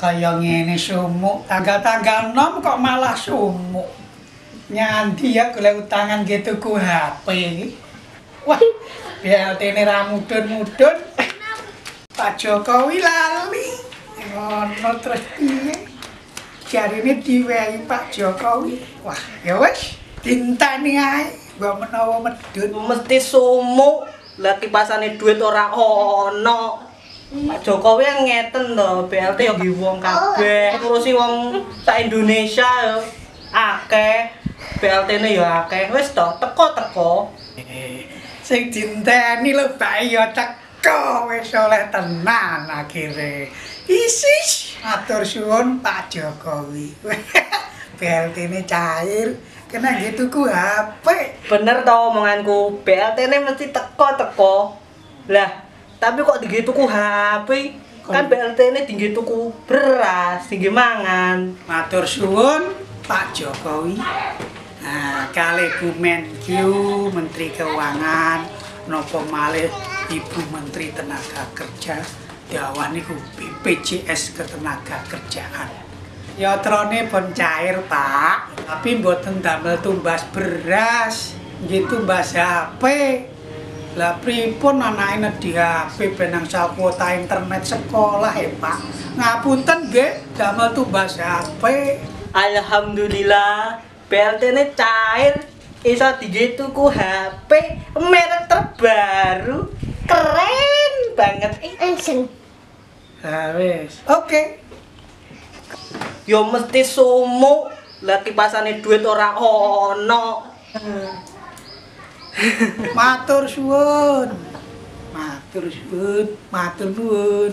Kaya ngene sumuk, tanggal-tanggal 6 kok malah sumuk. Nyandi ya golek utangan nggih tuku HP iki. Wah, BLT-ne ra mudhun-mudhun. Pak Jokowi lali. Ngono terus piye? Jarine diwehi Pak Jokowi. Wah, ya wis, dinteni ae mbok menawa medhun. Mesti sumuk. Lah kipasane duit ora ono. Pak Jokowi yang ngeten to, BLT yo nggih wong kabeh. Ngurusi wong sak Indonesia yo akeh. BLT-ne yo akeh. Wis to, teko-teko. Sing dinteni lho bae yo teko wis oleh tenan akhire. Isis, matur suwun Pak Jokowi. BLT-ne cair, kena nggih tuku HP. Bener to omonganku, BLT-ne mesti teko-teko. Lah, tapi kok dingge tuku HP? Kan BLT-ne dingge tuku beras, dingge mangan. Matur suwun Pak Jokowi. Nah, kalih Bu Menkyu, Menteri Keuangan, napa malih Ibu Menteri Tenaga Kerja, dawah niku BPJS Ketenagakerjaan. Yatrane pun cair, Pak, tapi mboten damel tumbas beras, nggih tumbas HP. Lah pripun anake nedhi HP ben angsal kuota internet sekolah ya, Pak. Ngapunten nggih damel tumbas HP. Alhamdulillah, BLT-ne cair, iso dingge tuku HP merek terbaru. Keren banget. Langsung. Lah wis. Oke. Yo mesti sumuk. Lah kipasane duit ora ono. Matur suwun. Matur suwun, matur nuwun.